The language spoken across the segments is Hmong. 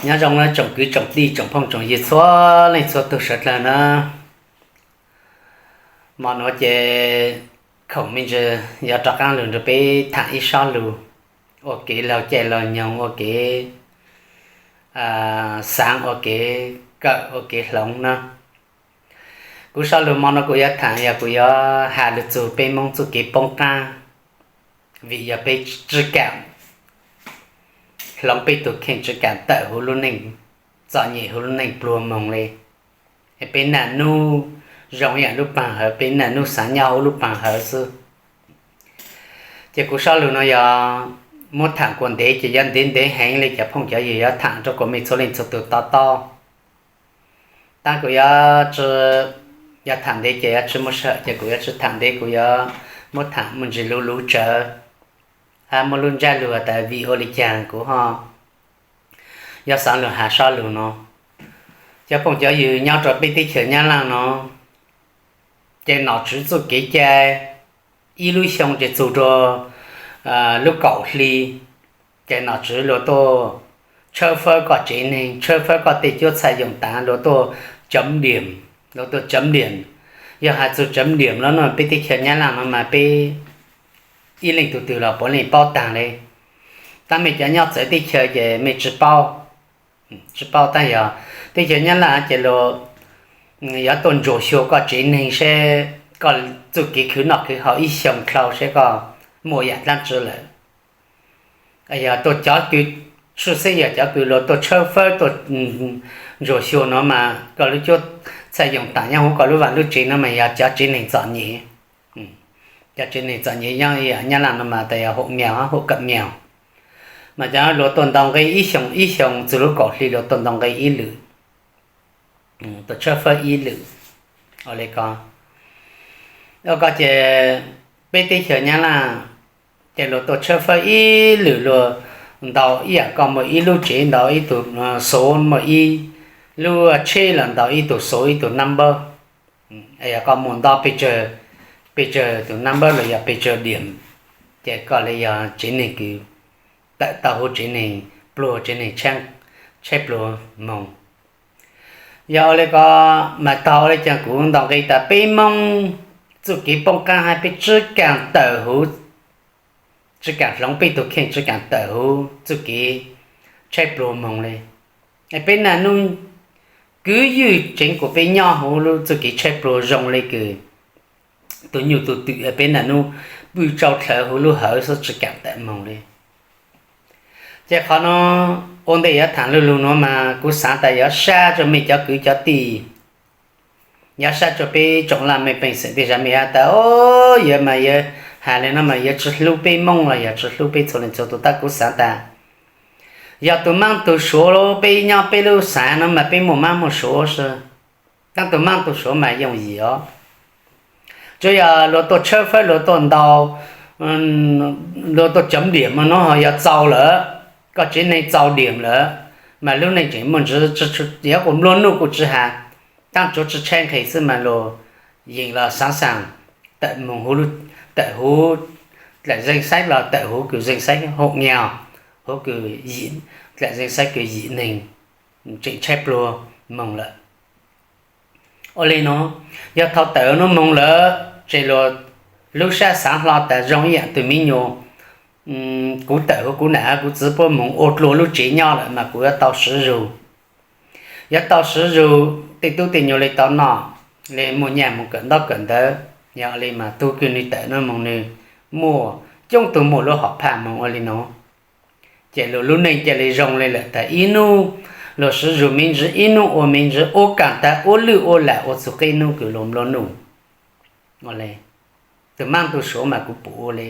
Nyob zoo na tsoom kwv tsoom tij tsoom phooj tsoom ywg txhua leej txhua tus sawv dlawg na. Hmo nuav ces khoom me ntsis yuav rov qaab lug nrug peb thaam ib sob lug ua kev laug caij laug nyoog, ua kev xaav, ua kev kawm, ua kev hloov na. Kuv sob lug hmo nuav kuv yuav thaam yog kuv yuav has lug txug peb Moob txuj kev poob qaab, vim yog peb tsi kaam hloov peb tug kheej, tsi kaam tawm huv lub neej txom nyem, huv lub neej pluag moog le. Peb naj nub zoo ib yaam lub paag hawv, peb naj nub xaav nyob huv lub paag hawv xwb. Ces kuv sob lug nuav yog muab thaam kuas ntev ces yuav ntev ntev heev le, cov phooj cov ywg yuav thaam rua kuas mej txhua leej txhua tug to taub. Tab kuv yuav tsi, yuav thaam ntev ces yuav tsi muaj sij hawm, ces kuv yuav tsi thaam ntev, kuv yuav muab thaam muaj ntsis luv luv tsawv, hab muab lub ntsab lug tas vim ua le caag kuv ho yuav xaav lug has sob lug nuav. Cov phooj cov ywg, nyob rua peb teb chaws Nyab Laaj nuav, ces nom tswv txuj kev cai ib lub xyoo ces txug rua lub kaum hli, ces nom tswv luag tuaj tshawb fawb koj tsev neeg, tshawb fawb koj tej cuab txhaj yoom taav, luag tuaj cấm điểm, luag tuaj cấm điểm. Yog has txug cấm điểm lawm no, peb teb chaws Nyab Laaj nuav mas peb ib leej tug twg los puav leej paub taag le. Tab mej cov nyob txawv teb chaws ces mej tsi paub, tsi paub, tab yog teb chaws Nyab Laaj ces luag yuav tuaj ntsuas xyuas koj tsev neeg seb koj txuj kev khwv noj khwv haus ib xyoo dlhau seb koj muaj yaam dlaab tsi lawm. Yog tuaj cov kws, tshwj xeeb yog cov kws luag tuaj tshawb fawb tuaj ntsuas xyuas no mas koj lub cuab txhaj yoom taav nyob huv koj lub vaam lub tsev no mas yog cov tsev neeg txom nyem. Cov tsev neeg txom nyem nyob Nyab Laaj no mas tas yog hộ nghèo, hộ cận nghèo. Mas cov luag tuaj ntaus nqi ib xyoo ib xyoo, txug lub kaum hli luag tuaj ntaus nqi ib lwm, tuaj tshawb fawb ib lwm. Ua le ko, ua ko ces peb teb chaws Nyab Laaj ces luag tuaj tshawb fawb ib lwm, luag ntaus ib yaam koj muaj ib lub tsev ntaus ib tug xuv, muaj ib lub tsheb los ntaus ib tug xuv ib tug nab npawb. Yog koj muaj nto pes tsawg, pes tsawg tus nab npawb los yog pes tsawg diam, ces koj le yog tsev neeg kws tawm tau huv tsev neeg pluag, tsev neeg tshaib pluag moog. Yog ua le ko mas tog ua le caag kuv ntaus nqi tas peb Moob txuj kev poob qaab hab peb tsi kaam tawm huv, tsi kaam hloov peb tug kheej, tsi kaam tawm huv txuj kev tshaib pluag moog le. Peb naj nub kwv ywg tseev kuas peb nyob huv lub txuj kev tshaib pluag zoo le kws tus nyuj tus twm, peb naj nub pw tsau dlhawv huv lub hawv xwb tsi kaam tawm moog le. Ces qhov no ua ntej yuav thaam lug lug nuav mas kuv xaav tas yuav sab rua mej cov kwv cov tij, yuav sab rua peb tsoom laj mej peej xeem tej zag mej has tas, o, yawg mas yawg has le no mas yawg tsi hlub peb Moob los yog tsi hlub peb txhua leej txhua tug. Tab kuv xaav tas yog tug maab tug suav, peb nyob peb lub xaav no mas peb muaj maab muaj suav xwb. Tab tug maab tug suav mas yooj yim os. Tsuas yog luag tuaj tshawb fawb, luag tuaj ntaus, luag tuaj cov diam mas nuav ho yog txaus lawm, koj tsev neeg txaus diam lawm, mas lub neej tseem muaj ntsis, yuav kuas nplua nuj kuj tsi has, tab tsuav tsi tshaib nqhis xwb mas luag yeem los saav xaam tawm moog huv, tawm huv dlaim zeej xaib los tawm huv kws zeej xaib hau nyag, huv kws dlaim zeej xaib kws yim neeg tseem tshaib pluag moog lawm. Ua le nuav, yog thaus tawm nuav moog lawm ces luag lub sab xaav hlo tas zoo ib yaam tug miv nyuas, kuv tawm huv kuv nam, kuv txiv puab moog ua dlua lub tsev nyob lawm mas kuv yuav tau swv zug. Yuav tau swv zug, tej tub tej nyuas le tau noj, le muaj nyaj moog kawm ntaub kawm ntawv. Yog le mas tug kws nwg tawm nuav moog nwg muaj, coob tug muaj lub hom phaj moog ua le nuav. Ces luag lub neej ca le zoo le lawm tas ib nub luag swv zug me ntsis, ib nub ua me ntsis, ua kaam tag ua lwj ua lam ua txug qib nub kws luag nplua nuj. Ua le, tug maab tug suav mas kuv pum ua le.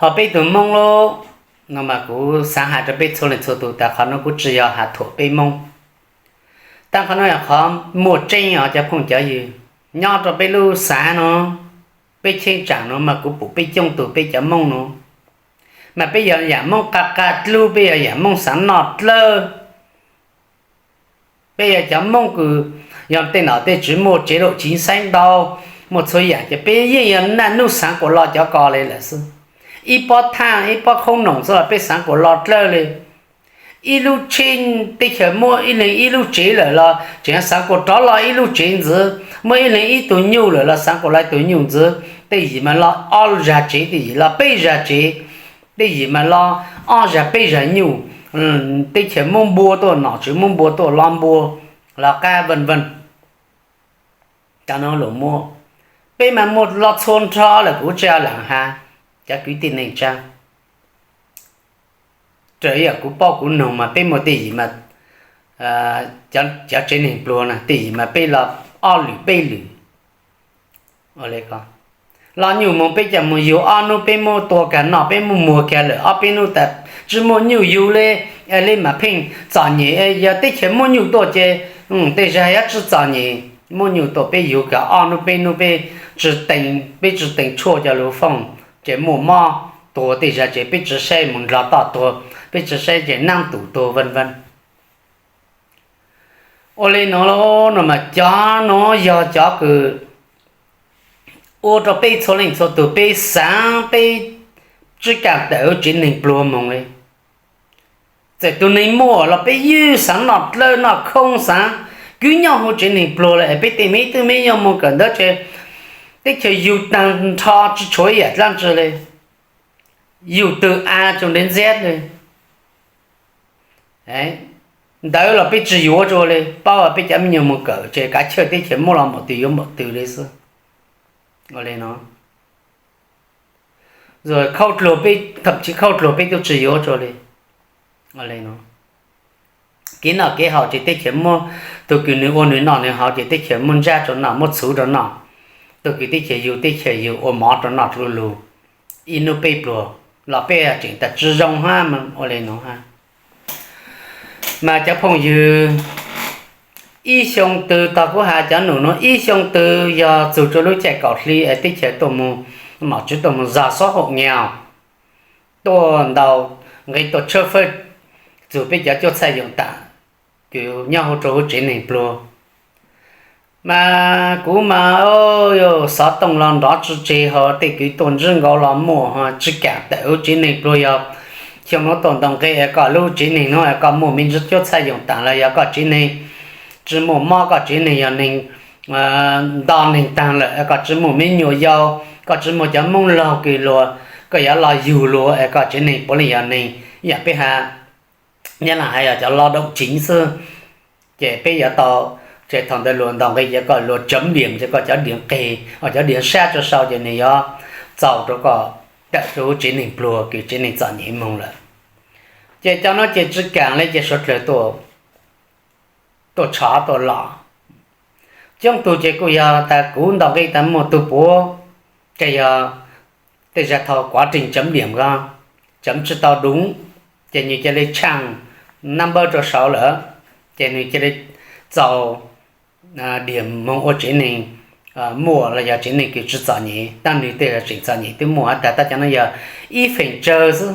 Ho peb tug Moob lub no mas kuv xaav has rua peb txhua leej txhua tug tas qhov nuav kuv tsi yog has thuam peb Moob. Tab qhov nuav yog qhov muaj tseeb os cov phooj cov ywg. Nyob rua peb lub xaav nuav, peb cheeb tsam nuav mas kuv pum peb coob tug peb cov Moob nuav, mas peb yog yaam Moob qas qas dlub, peb yog yaam Moob xaav noj dlawb. Peb yog cov Moob kws yog tej nom tej tswv muaj tsev laum chiv xeeb ntau, muaj txhua yaam ces peb yeej yog naj nub xaav kuas lo cov ko le lawm xwb. Ib pob thaaj ib pob qhoob noom xwb los peb xaav kuas lo dlawb le. ib lub tsheb, teb chaws muaj ib leeg ib lub tsev lawm los tseem xaav kuas rov lug ib lub tsev ntxiv, muaj ib leeg ib tug nyuj lawm los xaav kuas lug ib tug nyuj ntxiv. Tej yim mas lug ob zag tsev, tej yim lug peb zag tsev, tej yim mas lug ob zag peb zag nyuj. Teb chaws muab npua tuaj, nom tswv muab npua tuaj, lov npua, lov qab, vân vân. Cov no lug muaj, peb mas muaj loj txhua nrho lawm, kuv tsi has, cov kwv tij neej tsaa. Raws ib yam kuv paub kuv noog mas peb muaj tej yim mas, cov tsev neeg pluag na tej yim mas peb lug ob lwm peb lwm. Lov nyuj moog peb coj moog yug ob nub, peb muab tua kag noj, peb muab muag kag lawm ob peb nub tas tsi muaj nyuj yug le, le mas pheej txom nyem. Yog teb chaws muaj nyuj tuaj ces tej zag yuav tsi txom nyem. Muaj nyuj tuaj peb yug kag ob nub peb nub peb tsi tees, peb tsi tees tshuaj coj lug fooj ces muaj mob tuag tej zag ces peb tsi saib moog nrug toj tuag, peb tsi saib ces naab tum tuag, vân vân. Ua le nuav, no mas cov nuav yog cov kws ua rau peb txhua leej txhua tug peb xaav, peb tsi kaam tawm huv tsev neeg pluag moog le. Txawm tug neeg muaj los peb yeej xaav noj dlawb noj khoob, xaav kws nyob huv tsev neeg pluag le es peb tej me tub me nyuam moog kawm ntawv teb chaws yug taag nrho tsi tshuav ib yaam dlaab tsi le. Yug twg av tsuas ntev ntxiab le. Ntawv los peb tsi yuav tsi ua le, paub peb cov me nyuam moog kawm ces kav chawj teb chaws muab los npaum twg yuav npaum twg le xwb. Ua le no, khaub dluag peb, thậm chí khaub dluag peb tub tsi yuav tsi ua le. Kev noj kev haus ces teb chaws muab, tug kws nwg ua nwg noj nwg haus ces teb chaws muab ntsab rau noj, muab txhuv rau noj. Tug kws teb chaws yug, teb chaws yug ua mov rau noj dlua lug. Ib nub peb pluag los peb tseem tas tsi zoo hab, ua le no hab. Mas cov phooj ywg, ib xyoo twg, tog kuv has cov num nuav, ib xyoo twg yog txug rua lub caij kaum hli es teb chaws tuaj moog, nom tswv tuaj moog zag xob haum nyag, tuaj ntaus nqe tuaj tshawb fawb txug peb cov cuab txhaj yoom tam kws nyob huv rua huv tsev neeg pluag. Mas kuv mas, xov tooj los nrov tsi tseg, ho tej kws tuaj ntsib nkaus los muaj, ho tsi kaam tawm huv tsev neeg pluag. Yog xyoo nuav tuaj ntaus nqe es koj lub tsev neeg nuav es koj muaj me ntsis cuab txhaj yoom tam los yog koj tsev neeg tsi muaj mob, koj tsev neeg yog neeg nto neeg taag lawm, koj tsi muaj me nyuam yaus, koj tsi muaj cov moob laug kws luag, koj yuav los yug luag es koj tsev neeg puav leej yog neeg ib yaam peb has, nyob los has yog cov lao động chính xwb, ces peb yuav tau, ces thaum ntawd luag ntaus nqe ces koj luag chấm điểm ces koj cov điểm qeg, cov điểm sab rua sau ces nws yuav txaus rau koj tawm rua huv tsev neeg pluag kws tsev neeg txom nyem moog lawm. Ces cov nuav ces tsi kaam le ces suav dlawg tuaj tshav tuaj los. Coob tug ces kuj yog tas kuv ntaus nqe tas muaj tug puav, ces yog tej zag thaum quá trình chấm điểm ko chấm tsi tau đúng, ces nwg cia li tshaaj nab npawb rau saud lawm, ces nwg cia li txaus điểm moog ua tsev neeg muaj los yog tsev neeg kws tsi txom nyem, tab nwg tej zag tseem txom nyem twb muaj has tas, tab cov nuav yog ib feem tsawg xwb.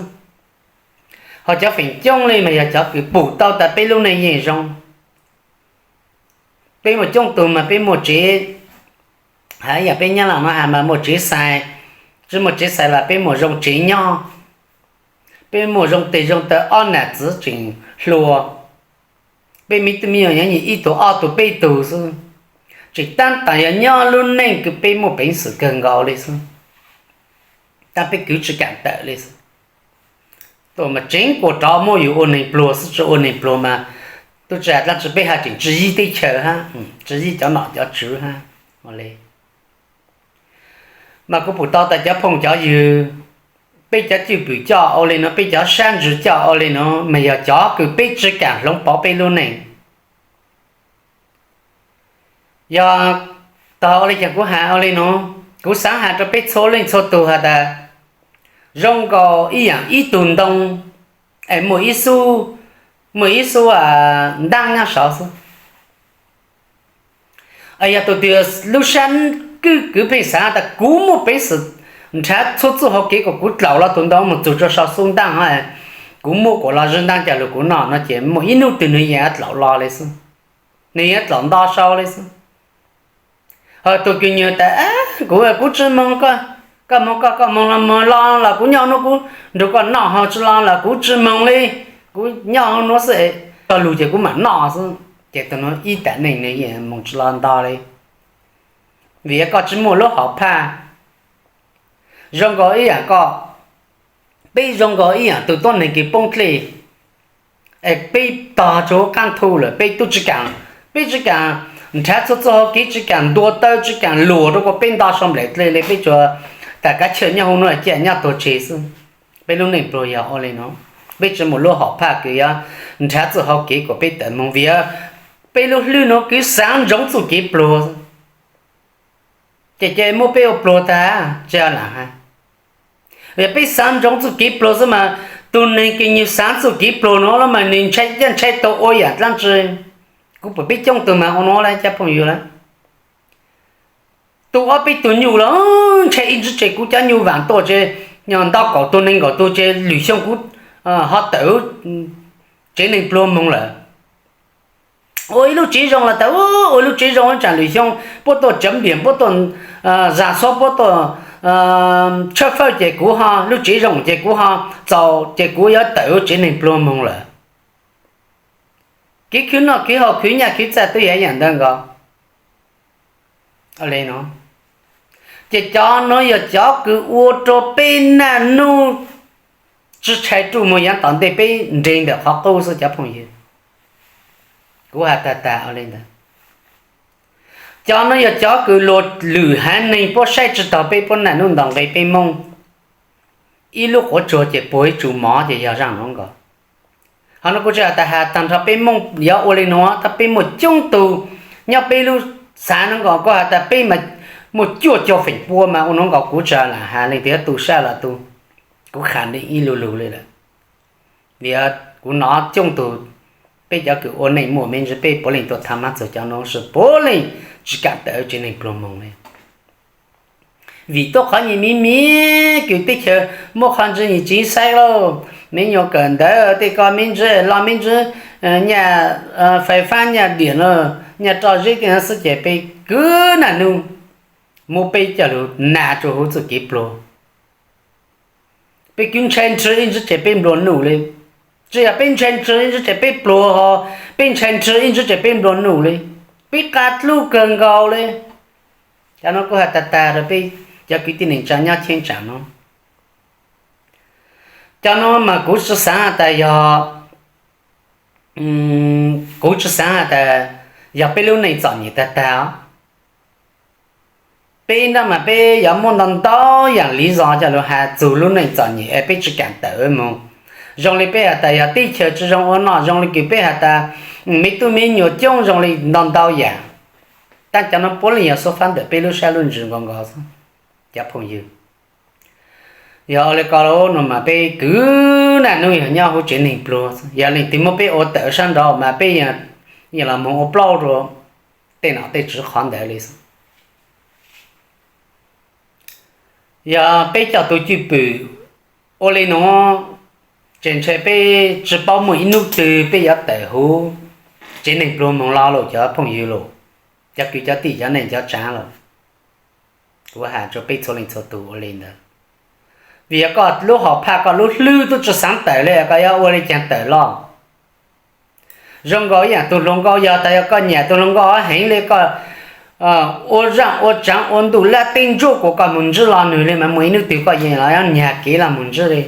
Ho cov feem coob le mas yog cov kws pum tau tas peb lub neej yeej zoo. Peb muaj coob tug mas peb muaj tsev, has ib yaam peb Nyab Laj nuav has mas muaj tsev xais, tsi muaj tsev xais los peb muaj zoo tsev nyob, peb muaj zoo teg zoo taw, ob nam txiv tseem hluas, peb me tub me nyuam nyob ib tug ob tug peb tug xwb, tseem tab tom yog nyob lub neej kws peb muaj peev xwm kawg nkaus le xwb, tab peb kwv tsi kaam tawm le xwb. Tuaj mas tseev kuas rov muab yus ua neeg pluag xwb, tsi ua neeg pluag mas tub tsi has dlaab tsi, peb has tseem tsi yig teb chaws hab, tsi yig cov nom cov tswv hab. Mas kuv pum tau tas cov phooj cov ywg, peb cov cwj pwm coj ua le nuav, peb cov sab ntsws coj ua le nuav mas yog cov kws peb tsi kaam hloov pauv peb lub neej. Yog tog ua le caag kuv has ua le nuav, kuv xaav has rau peb txhua leej txhua tug has tas, zoo nkaus ib yaam ib tug ntoo es muaj ib xub, muaj ib xub ntaab nyob saud xwb. Yog tug twg lub sab kwj kwv pheej xaav tas kuv muaj peev xwm nrhav txhua txuj hauv kev kom kuv dlaum los tug ntoo moog txug rua sau xub ntaab hov, kuv muab kuas los zib ntaab coj lug kuv noj no ces muaj ib nub twg nwg yeej dlaum los le xwb, nwg yeej dlaum nto sau le xwb. Ho tug kws nwg tas, kuv, kuv tsi moog, koj moog koj, koj moog los moog los los kuv nyob nub kuv nrug koj noj, ho tsi los los kuv tsi moog le. Kuv nyob hauv nuav xwb, txog lug ces kuv mam noj xwb. Ces tus nuav ib tam neej nws yeej moog tsi lo ntog li, vim koj tsi muaj lub hom phaj. Zoo nkaus ib yaam koj, peb zoo nkaus ib yaam tug tuab neeg kws poob dlej, peb tog rua huv qaab thu lawm, peb tub tsi kaam, peb tsi kaam nrhav txhua txhua hauv kev, tsi kaam ntuas taw, tsi kaam luam rua kuas peb nto sau nplaim dlej le, peb tsuas tas kav chawj nyob huv nuav ca nyob tuag tseg xwb. Peb lub neej pluag yog ua le nuav, peb tsi muaj lub hom phaj kws yuav nrhav txuj hauv kev kuas peb tawm moog, vim peb lub hlwb nuav kws xaav ntsoov txuj kev pluag, ces ces muab peb ua pluag tag, tsi lam hais. Yog peb xaav ntsoov txuj kev pluag xwb mas, tug neeg kws nwg xaav txuj kev pluag nuav los mas nwg ntshai, yeej ntshai tau ua yaam dlaab tsi. Kuv pum peb coob tug mas ua nuav lawm cov phooj ywg lawm. Tu ob peb tug nyuj los ntshai ib ntsis ces kuv cov nyuj vaam tuaj ces nto kaum tug neeg nkaum tug ces lwm xyoo kuv ho tawm tsev neeg pluag moog lawm. Ua ib lub tsev zoo los tas ua ib lub tsev zoo, tsaam lwm xyoo puab tuaj cov npiam, puab tuaj zag xuab, puab tuaj tshawb fawb ces kuv ho lub tsev zoo ces kuv ho txaus ces kuv yuav tawm tsev neeg pluag moog lawm. Kev khwv noj khwv haus, khwv nyaj khwv txag twb yog yaam ntawd nkaus. Ces cov nuav yog cov kws ua rua peb naj nub tsi tshai ruj moog yav tom ntej, peb nres ntawm qhov qub xwb cov phooj ywg. Kuv has tag tag ua le ntawd. Cov nuav yog cov kws luag lwm haiv neeg puab saib tsi taug peb, puab naj nub ntaus nqe peb Moob. Ib lub quav tsuag ces puag ib tsum mov ces yog zaaj nuav nkaus. Ho nuav kuv tsi has tas has taag nrho peb Moob yuav ua le nuav, tab peb muaj coob tug nyob peb lub xav nuav nkaus, kuv has tas peb mas muaj cuaj caug feem pua mas ua nuav nkaus, kuv tsi lam has leej twg yuav tu sab los tu, kuv kham ib lu lug le lawm. Vim kuv nov coob tug, peb cov kws ua neej muaj me ntsis peb puav leej tuaj tham mab txug cov nuav, puav leej tsi kaam tawm tsev neeg pluag moog le. Vim tuab qhov nyuas miv miv kws teb chaws muab qhov ntsis nyuas tsiv xaiv lauj, me nyuas kawm ntawv tej ko me ntsis los me ntsis, nyaj fais fab nyaj diam los nyaj roj zeb tej no xwb ces peb kwv naj nub muab peb coj lug nag rua huv txuj kev pluag. Peb kwv ntshai nrhw ib ntsis ces peb nplua nuj le. Tsi yog peb ntshai nrhw ib ntsis ces peb pluag ho, peb ntshai nrhw ib ntsis ces peb nplua nuj le. Peb qab dlub kawg nkaus le. Cov nuav kuv has tag tag rua peb cov kwv tij neej tsa nyob cheeb tsam nuav. Cov nuav mas kuv tsi xaav has tas yog, kuv tsi xaav has tas yog peb lub neej txom nyem tag tag os. Peb ib nrab mas peb yuav muaj ntau ntau yaam liv zog coj lug has txug lub neej txom nyem es peb tsi kaam tawm moog. Zoo le peb has tas yog teb chaws tsi zoo ua noj, zoo le kws peb has tas me tub me nyuam coob, zoo le ntau ntau yaam. Tab cov nuav puav leej yog xuab fab ntawm peb lub sab lub ntsws nkaus nkaus xwb cov phooj ywg. Yog ua le ko nuav mas peb kwv naj nub yog nyob huv tsev neeg pluag, yog leej twg muab peb ua tawm sab nraud mas peb yeej los moog ua plaub rua tej nom tej tswv qhov ntawd le xwb. Yog peb coj tug cwj pwm ua le nuav, ces ntshai peb tsi paub muaj ib nub twg peb yuav tawm huv tsev neeg pluag moog los lauj cov phooj ywg lauj, cov kwv cov tij cov neej cov tsaav lauj. Kuv has rua peb txhua leej txhua tug ua le ntawd. Vim yog koj lub hom phaj koj lub hlwb tub tsi xaav tawm le, koj yuav ua le caag tawm loj? Zoo nkaus ib yaam tug hluas nkauj, yog tas yog koj nyam tug hluas nkauj heev le, koj ua zaaj ua tsaav ua ntuj lab teb ntsuab kuas koj moog ntsib los nwg le mas muaj ib nub twg koj yeej los nyag kev los moog ntsib le.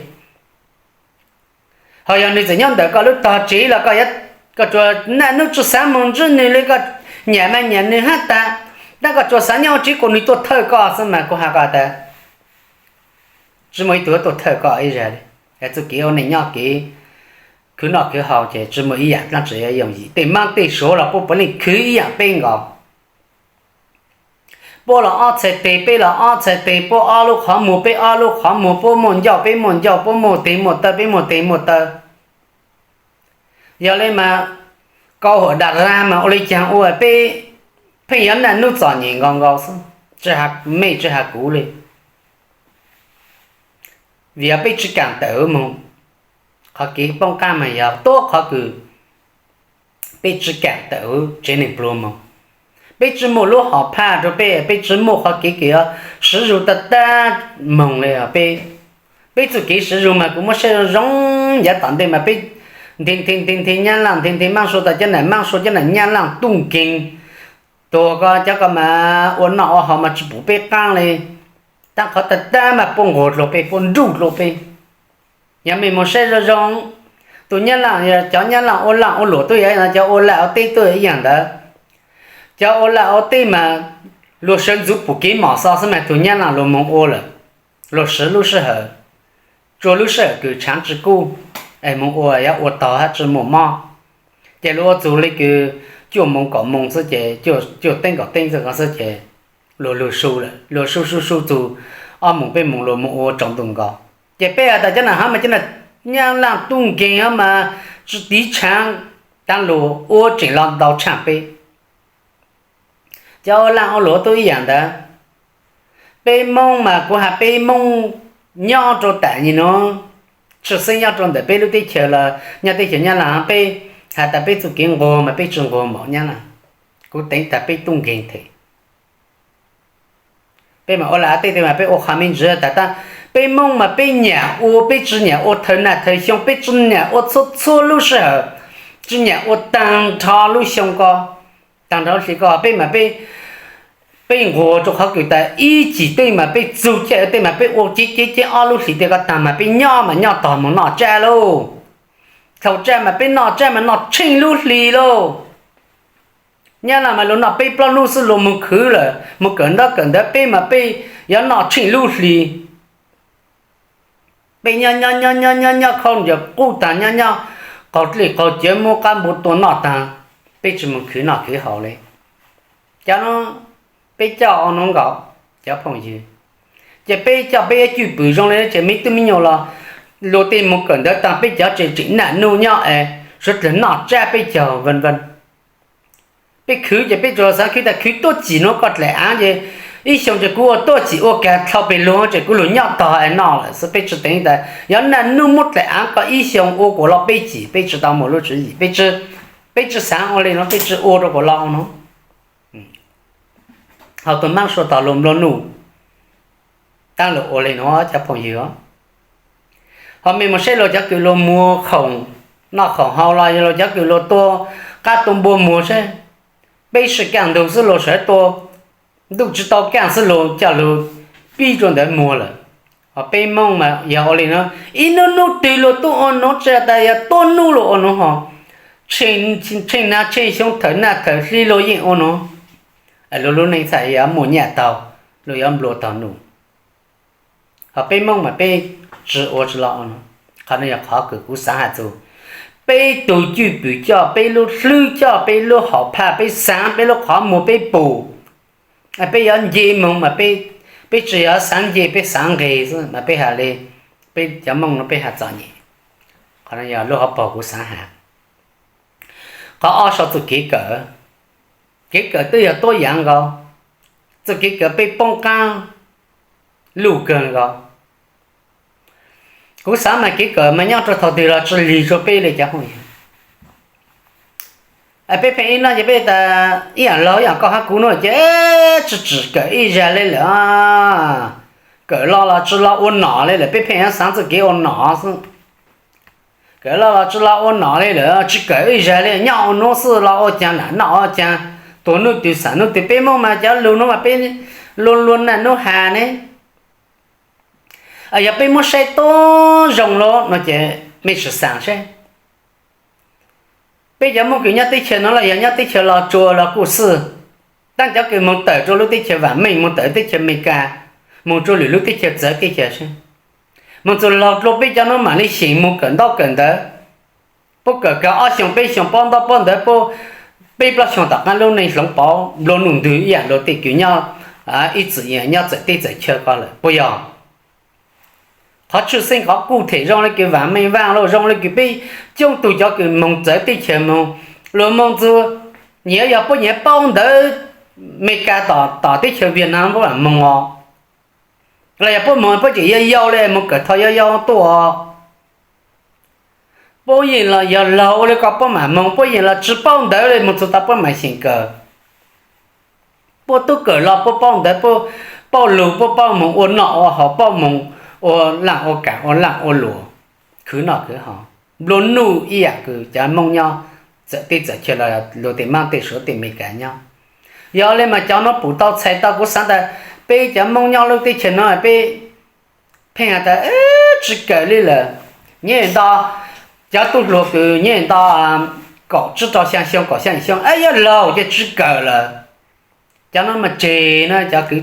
Ho yog nwg txawm nyob ntawm koj lub tog tsev los koj tsuas naj nub tsi xaav moog ntsib nwg le, koj nyam mas nyam nwg hab tas, tab koj tsuas xaav nyob huv tsev kuas nwg tuaj thawj koj xwb mas kuv has koj tas tsi muaj ib tug tuaj thawj koj ib zag le. Txuj kev ua neej nyob kev khwv noj khwv haus ces tsi muaj ib yaam dlaab tsi yuav yooj yim, tej maab tej suav los puab puav leej khwv ib yaam peb nkaus. Puab los ob txhais teg, peb los ob txhais teg, puab ob lub qhov muag, peb ob lub qhov muag, puab muaj ncauj, peb muaj ncauj, puab muaj teg muaj taw, peb muaj teg muaj taw. Yog le mas kau hawm da ra mas ua le caag ua peb pheej yuav naj nub txom nyem nkaus nkaus xwb, tsi has mej tsi has kuv le. Vim yog peb tsi kaam tawm huv moog, qhov kev poob qaab mas yog tuab qhov kws peb tsi kaam tawm huv tsev neeg pluag moog. Peb tsi muaj lub hom phaj rua peb, peb tsi muaj qhov kev kws yuav siv zug tag tag moog le. Peb, peb txuj kev siv zug mas kuv muab saib zoo zoo yav tom ntej mas peb Nthi nthi nthi nthi Nyab Laaj, nthi nthi Maab Sua tas cov nam Maab Sua cov nam Nyab Laaj tuj nkeeg, tuag ko cov ko mas ua noj ua haus mas tsi pum peb qaab le. Taab qhov taag taab mas puab nquag dlua peb, puab nruj dlua peb. Yog mej moog saib zoo zoo, tug Nyab Laaj, cov Nyab Laaj ua laaj ua luam tub yog ib yaam ntawd, cov ua laj ua teb tub yog ib yaam ntawd. Cov ua laj ua teb mas luag sawv ntxuv pum kev mom xov xwb mas tug Nyab Laaj luag moog ua lawm, luag swv lub sij hawm, tsua lub sij hawm kws tshaav tsi kub, es moog ua yuav ua tog hab tsi muaj mob. Ces luag ua txug le kws cuaj moos kaum moos xwb ces, cuaj teeb kaum teeb xwb ko xwb ces luag lug su lawm, luag su su su txug ob moos peb moos luag moog ua tsaus ntuj nkaus. Ces peb has tas cov nam hab mas cov nam Nyab Laaj tuj nkeeg hab mas tsi tiv tshaav, taag lug ua tseem los ntau tshaaj peb. Cov ua laaj ua luam tub ib yaam ntawd. Peb Moob mas kuv has peb Moob nyob rua tam nyem nuav, tshwj xeeb nyob rua ntawm peb lub teb chaws los nyob teb chaws Nyab Laaj, peb has tas peb txuj kev nquag mas peb tsi nquag npaum Nyab Laaj. Kuv teev tas peb tuj nkeeg them. Peb mas ua laj ua teb mas peb ua qhov me ntsis tas, peb Moob mas peb nyam ua, peb tsi nyam ua thawm nag thawm xyoo, peb tsi nyam ua txhua txhua lub sij hawm, tsi nyam ua taag nrho lub xyoo ko, taag nrho lub hli ko. Peb mas peb nquag rua qhov kws tas ib cim tej mas peb txug caij tej mas peb ua ceb ceb ceb ob lub hlis tej ko taag mas peb nyob mas nyob tog moog noj tsab lauj. Thaum tsab mas peb noj tsab mas noj tsheej lub hli lauj. Nyab Laaj mas luag noj peb plaub nub xwb luag moog khwv lawm, moog kawm ntaub kawm ntawv, peb mas peb yuav noj tsheej lub hli. Peb nyob nyob nyob nyob nyob nyob khaub ncaws qub taag, nyob nyob qaug dlej qaug cawv muab qab npua tua noj taag, peb tsi moog khwv noj khwv haus le. Cov nuav peb coj ua nuav nkaus cov phooj ywg, ces peb coj peb ib cwj pwm zoo le ces me tub me nyuam los luag tej moog kawm ntawv taag, peb cov tseem tseem naj nub nyob es suav dlawg noj tsab peb caug vee vee. Peb khwv ces peb tsuas xaav khwv tas khwv tuaj cim nuav koj dlaim aav ces ib xyoo ces kuv ua tuaj cim ua kag dlhau peg luag ces kuv lug nyob tog es noj lawm xwb. Peb tsi teev tas yuav naj nub muab dlaim aav koj ib xyoo ua kuas loj peb cim, peb tsi tau muaj lub tswv yim, peb tsi xaav ua le nuav, peb tsi ua rua kuas loj nuav. Ho tug Maab Sua tog luag nplua nuj, taab lug ua le nuav cov phooj ywg. Ho mej moog saib luag cov kws luag muag khoom noj khoom haus los yog luag cov kws luag tua qab tua npua muag seb, peb sib kaaj ntug xwb luag sawv tua, ntuj tsi tau kaaj xwb luag coj lug pib rua ntawd muag lawm. Ho peb Moob mas yog ua le nuav, ib nub nub twg luag tuaj ua nuav, tsi tas yog tuab nub luag ua nuav ho, tsheej nag tsheej xyoo thawm nag thawm hli luag yeej ua nuav. Luag lub neej txhaj yuav muaj nyaj taug, luag yuav nplua taug nuj. Ho peb Moob mas peb tsi ua tsi lug ua nuav. Qhov nuav yog qhov kws kuv xaav has txug, peb tug cwj pwm coj, peb lub hlwb coj, peb lub hom phaj, peb xaav, peb lub qhov muag peb pum, peb yuav nce moog mas peb tsi yuav xaav nce, peb xaav nqeg xwb mas peb has le, peb cov Moob nuav peb has txom nyem. Qhov nuav yog lub hauv paug kuv xaav has. Qhov ob sau txuj kev kawm. Kev kawm twb yog tuab yaav nkaus, txuj kev kawm peb poob qaab luj kawg nkaus. Kuv xaav mas kev kawm mas nyob rua thaum twg los tsi lig rua peb le cov phooj ywg. Peb pheej ib nub ces peb tas ib yaam laug ib yaam koj hab kuv nuav ces tsi tsim kawm ib zag le lawm. Kawm los los tsi los ua nom le lawm, peb pheej yuav xaav txuj kev ua nom xwb. Kawm los los tsi los ua nom le lawm, tsi kawm ib zag le, nyob ua nuav xwb los ua caag nam noj ua caag, tuag nub twg xam nub twg. Peb Moob mas cov lug nuav mas peb luag luag naj nub has ne. Yog peb muab saib tuab zoo lawm no ces mej sim xaav saib, peb cov Moob kws nyob teb chaws nuav los yog nyob teb chaws Los Tsuas los kuj xwb, taab cov kws moog tawm rua lub teb chaws vaam meej, moog tawm teb chaws Amelikas, moog rua lwm lub teb chaws txawv teb chaws seb, moog txug laug dlua peb cov nuav mam le xyeem moog kawm ntaub kawm ntawv. Puab kawm kawg ob xyoos peb xyoos paub ntaub paub ntawv, puab peb plaub xyoos tom qaab lub neej hloov pauv nplua nuj ntwg ib yaam luag tej kws nyob ib txwm nyob txawm teb txawm chaw ko lawm puas yog? Qhov tshwj xeeb qhov kuj them zoo le kws vaam meej vaaj lauj, zoo le kws peb coob tug cov kws moog txawv teb chaws moog, luag moog txug, nyias yog puab nyias paub ntawv Amelikas tom teb chaws Vietnam puab mam moog os. Los yog puab moog puab tseem yau yau le moog kawm thaum yau yau tuaj. Puab yeej los yog laug ua le ko puab mam moog, puab yeej los tsi paub ntawv le moog txug tau puab mam xyeem kawm. Puab tub kawm los puab paub ntawv, puab paub lug, puab paub moog ua noj ua haus, paub moog ua laaj ua kaam, ua laaj ua luam, khwv noj khwv haus. nplua nuj ib yam kws cov Moob nyob txawm teb txawm chaw los luag tej Maab tej Suav tej Amelikas nyob. Yog le mas cov no pum tau txhais tau kuv xaav tas peb cov Moob nyob lub teb chaws no peb pheej has tas tsi kawm li lawm. Nyob nto cov tub hluas kws nyob nto kaum tsib rau xyaa xyoo kaum xyaa xyoo yuav laug ces tsi kawm lawm. Cov no mas tseg na, cov kwv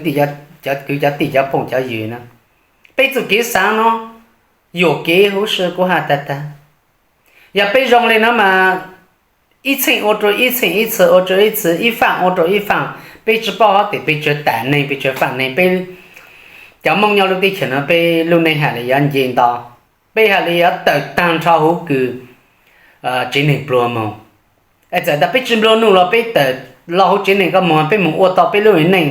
cov tij cov phooj cov ywg na, peb txuj kev xaav no yuam kev huv si kuv has tag tag. Yog peb zoo li no mas ib txheej ua rua ib txheej, ib txhis ua rua ib txhis, ib faam ua rua ib faam, peb tsi paub hov tes peb tsi tas neeg peb tsi faam neeg, peb cov Moob nyob lub teb chaws no peb lub neej has le yuav nce nto, peb has le yuav tawm taag nrho huv kws tsev neeg pluag moog. Txawm tas peb tsi nplua nuj los peb tawm los huv tsev neeg koj moog peb moog ua tau peb lub neej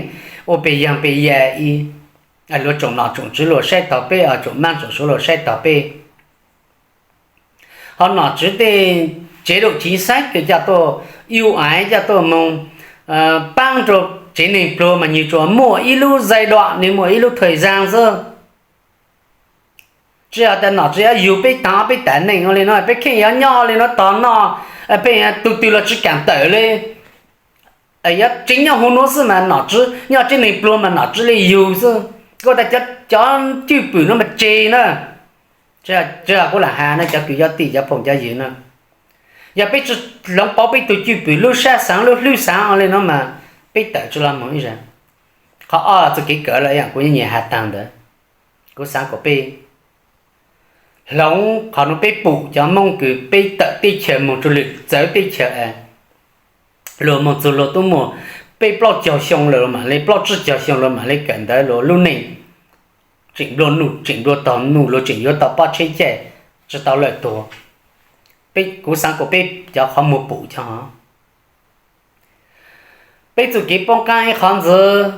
ua pes yaag pes yaam ib, luag tsoom nom tsoom tswv luag saib taug peb, tsoom Maab tsoom Suav luag saib taug peb. Ho nom tswv tej tsev dum tsev xeeb kws coj tuaj, yu aiv coj tuaj moog paab rua tsev neeg pluag mas nwg tsuas muaj ib lub zais duam, nwg muaj ib lub thawj zaag xwb. Tsi has tas nom tswv yuav yug peb taag peb tas neeg ua le no, peb kheej yuav nyob le no tog noj, peb tug twg los tsi kaam tawm le. Yuav tseev nyob huv nuav xwb mas nom tswv nyob tsev neeg pluag mas nom tswv le yug xwb. Kuv tas cov cwj pwm no mas tseg na. Tsi has kuv lam has na cov kws yog tij cov phooj cov ywg na, yog peb tsi hloov pauv peb tug cwj pwm lub sab xaav lub hlwb xaav ua le no mas peb tawm tsi los moog ib zag. Qhov ob txuj kev kawm los ib yaam kuv nyiam has taag ntawd, kuv xaav kom peb hloov qhov nuav peb pum cov Moob kws peb tawm teb chaws moog rua lwm txawv teb chaws, luag moog txug luag tub muaj peb plaub caug xyoo lawm mam le, plaub tsib caug xyoo lawm mam le kawm ntawv, luag lub neej tseem nplua nuj tseem nplua taug nuj, luag tseem yuav tau pob tsheb caij tsi tau lawm tuag. Kuv xaav kom peb cov qhov muag pum cov, peb txuj kev poob qaab ib qhov ntxiv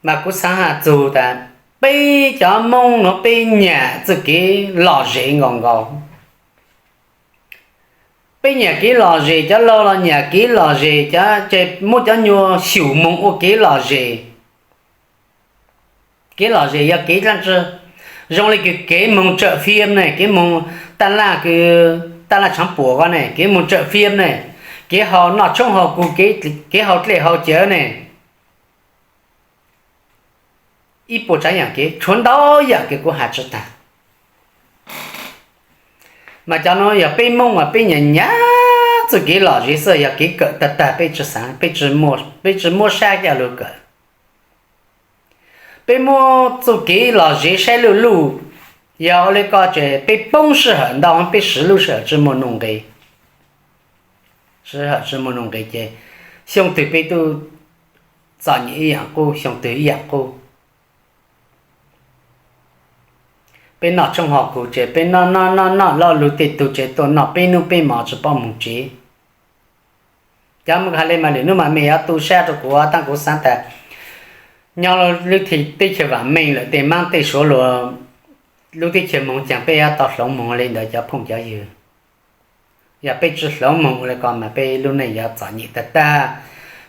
mas kuv xaav has txug tas peb cov Moob nuav peb nyam txuj kev lom zem nkaus nkaus. Peb nyam kev lom zem, cov laug los nyam kev lom zem, cov ces muab cov nyuas xyum moog ua kev lom zem. Kev lom zem yog kev dlaab tsi? Zoo le kws kev moog tsawm fiab ne, kev moog taj laj, taj laj tshaav puam ko ne, kev moog tsawm fiab ne, kev haus noj tshoob haus kug, kev haus dlej haus cawv ne, ib puas tsav yaam kev, tshuav ntau yaam kev kuv has tsi taag. Mas cov nuav yog peb Moob mas peb nyam nyam txuj kev lom zem xwb, yog kev kawm tag tag peb tsi xaav, peb tsi muab sab coj lug kawm. Peb muab txuj kev lom zem saib luj luj, yog ua le ko ces peb poob sij hawm ntau, peb siv lub sij hawm tsi muaj nuj nqis. Sij hawm tsi muaj nuj nqis ces xyoo twg peb tub txom nyem ib yaam qub, xyoo twg ib yaam qub. Peb noj tshoob haus kug ces peb noj noj noj noj, lo lug tej tug ces tuaj noj peb nub peb mo tsi paub moog tsev. Cov mus has le mas lwm nub mas mej yuav tu sab rua kuv, taab kuv xaav tas nyob lub teb chaws vaam meej lawm tej Maab tej Suav luag lub teb chaws moog caag peb yuav tau hloov moog le ntawd cov phooj cov ywg. Yog peb tsi hloov moog ua le ko mas peb lub neej yuav txom nyem tag tag,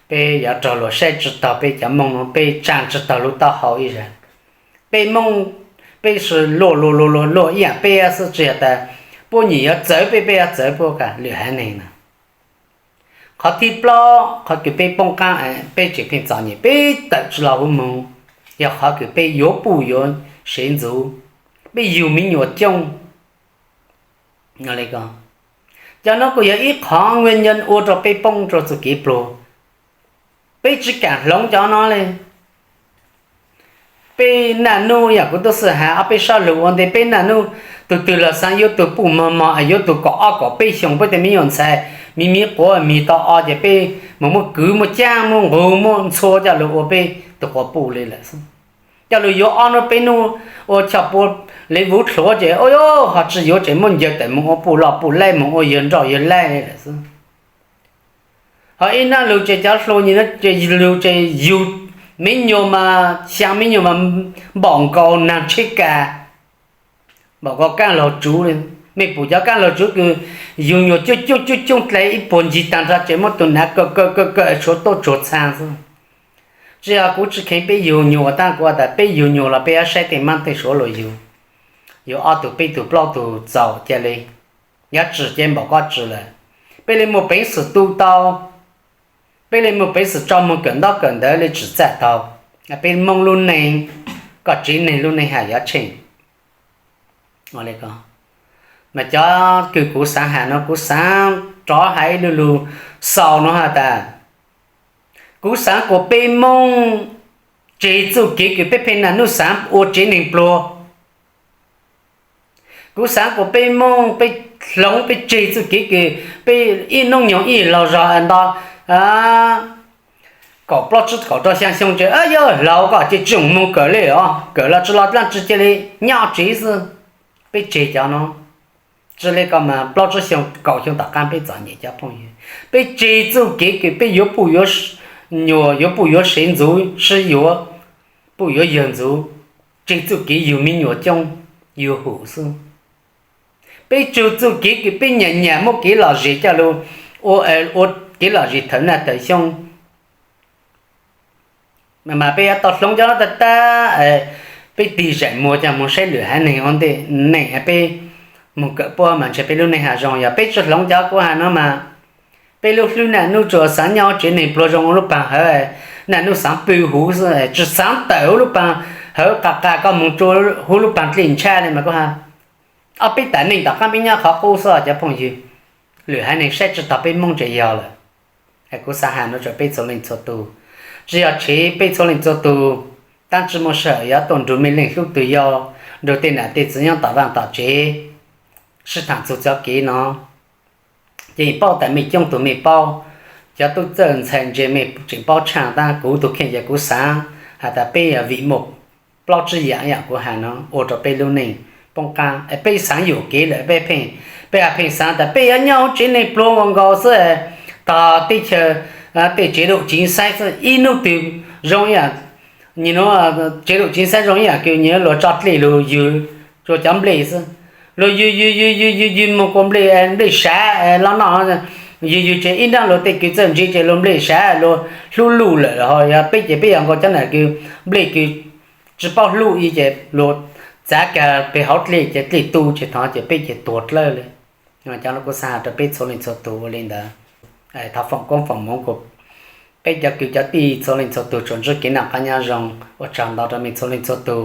peb yuav raug luag saib tsi taug, peb cov Moob nuav peb tsaa tsi taug lub taub hau ib zag. Peb Moob peb sis luaj luaj luaj luaj luaj ib yaam peb xwb, tsi has tas puab nyam yuav txawv peb, peb yuav txawv puab ka lwm haiv neeg na. Qhov thib plaub qhov kws peb poob qaab, peb tseem pheej txom nyem, peb tawm tsi los huv moog, yog qhov kws peb yuav puj yuav sev ntxuv, peb yug me nyuam coob. Cov nuav kuj yog ib qhov nqua nyo ua rua peb poob rua txuj kev pluag. Peb tsi kaam hloov cov nuav le. Peb naj nub yam kuv tub xwb has ob peb sab lug ua ntej, peb naj nub tug twg los xaav yuav tug puj mog mog, yuav tug kaum ob kaum peb xyoos, peb tej me nyuam ntxhais me me quav mis tau o ces peb mus muab kwv muab caab muab nqug muab ntxhua coj lug ua peb tug quas puj le lawm xwb. Coj lug yuav ob nub peb nub ua choj pua le vuv dluav ces ho tsi yuav ces muab ncaws tawm moog ua puj loj puj laib, moog ua yawg nroj yawg laib le lawm xwb. Ho ib nab lug ces cov hluas nyiam ces lug ces yug me nyuam mas xyaa me nyuam mas npaum nkaus naag tsheb kas, npaum nkaus kaab laug tsuv le. Mej pum cov kaab laug tsuv kws yug nyuam coob coob coob coob dlai ib puag ncig taag nrho ces muab tug nav kawm kawm kawm kawm tshuav tuab tsuag txhaa xwb. Tsi yog kuv tsi kheev peb yug nyuam, taab kuv tas peb yug nyuam los peb yuav saib tej Maab tej Suav luag yug, yug ob tug peb tug plaub tug txaus ca le. Yog tsim ces npaum koj tsim lawm. Peb li muaj peev xwm tu tau, peb li muaj peev xwm tso moog kawm ntaub kawm ntawv li tsim txaj tau. Peb Moob lub neej, koj tsev neeg lub neej has yuav tsheej. Mas cov kws kuv xaav has no kuv xaav rov hais ib lu lug xaus no has tas, kuv xaav kuas peb Moob tseg txuj kev kws peb pheej naj nub xaav ua tsev neeg pluag. Kuv xaav kuas peb Moob peb hloov peb tseg txuj kev kws peb ib nub nyoog ib laug zog nto kaum plaub tsib kaum rau xyaa xyoo ces yog laug koj ces tsi moog kawm le os, kawm los tsi los dlaab tsi cia li nyob tsev xwb. Peb tseg cov no, tsi le koj mas plaub tsib xyoo kaum xyoo tom qaab peb txom nyem cov phooj ywg. Peb tseg txuj kev kws peb yuav puj yuav nyuam, yuav puj yuav sev ntxuv, sib yuav puj yuav yawg ntxuv, tseg txuj kev yug me nyuam coob yug hum xwb. Peb tseg txuj kev kws peb nyam nyam muab kev lom zem coj lug ua kev lom zem thaum naj thaum xyoo. Mas peb yuav tau hloov cov no tag tag, peb tig zaim muag coj moog saib lwm haiv neeg ua ntej neej, peb moog kawm puab mas ntshe peb lub neej has zoo. Yog peb tsi hloov cov kuv has no mas peb lub hlwb naj nub tsuas xaav nyob tsev neeg pluag zoo ua lub paag hawv, naj nub xaav pw huv xwb, tsi xaav tawm huv lub paag hawv, qa qa koj moog rua huv lub paag dlej ntshab le mas kuv has. Ob peb tas neej tom qaab peb nyob qhov qub xwb cov phooj ywg. Lwm haiv neeg saib tsi taug peb Moob tseem yog lawm. Kuv xaav has no rua peb txhua leej txhua tug, tsi yog tshev peb txhua leej txhua tug, tab tsi muaj sij hawm yuav tuaj nrug mej leej hlub tug yau, nrug tej nam tej txiv nyob tom vaaj tom tsev, sib thaam txug cov kev no. Ces paub tas mej coob tug mej paub, cov tub txawj ntxhais ntse mej tseem paub tshaaj, tab kuv tug kheej ces kuv xaav has tas peb yog vim muaj plaub tsib yaam, yaam kuv has no ua rua peb lub neej poob qaab. Peb xaav yuam kev lawm peb pheej, peb has pheej xaav tas peb yuav nyob huv tsev neeg pluag nkaus nkaus xwb, tog teb chaws tej tsev daum civ xaib xwb, ib nub twg zoo ib yaam, tsev daum civ xaib zoo ib yaam kws nyias luag tso dlej lug ywg rua cov nplej xwb. Luag ywg ywg ywg ywg ywg ywg moog kuas nplej, nplej sav los noj, ywg ywg ces ib nraab luag tej kws txawj ntse ces luag nplej sav luag hlub luj lawm, ho yog peb ces peb yog nkaus cov nam kws nplej kws tsi paub hlub ib ces luag txav kag peg hauv dlej ces dlej tu ces thov ces peb ces tuag dlawb le. Cov no kuv xaav has rua peb txhua leej txhua tug ua le ntawd. Thov foom koob foom moov kuas peb cov kwv cov tij txhua leej txhua tug tsuas ntsib kev noj qab nyob zoo. Ua tsaug ntau rua mej txhua leej txhua tug.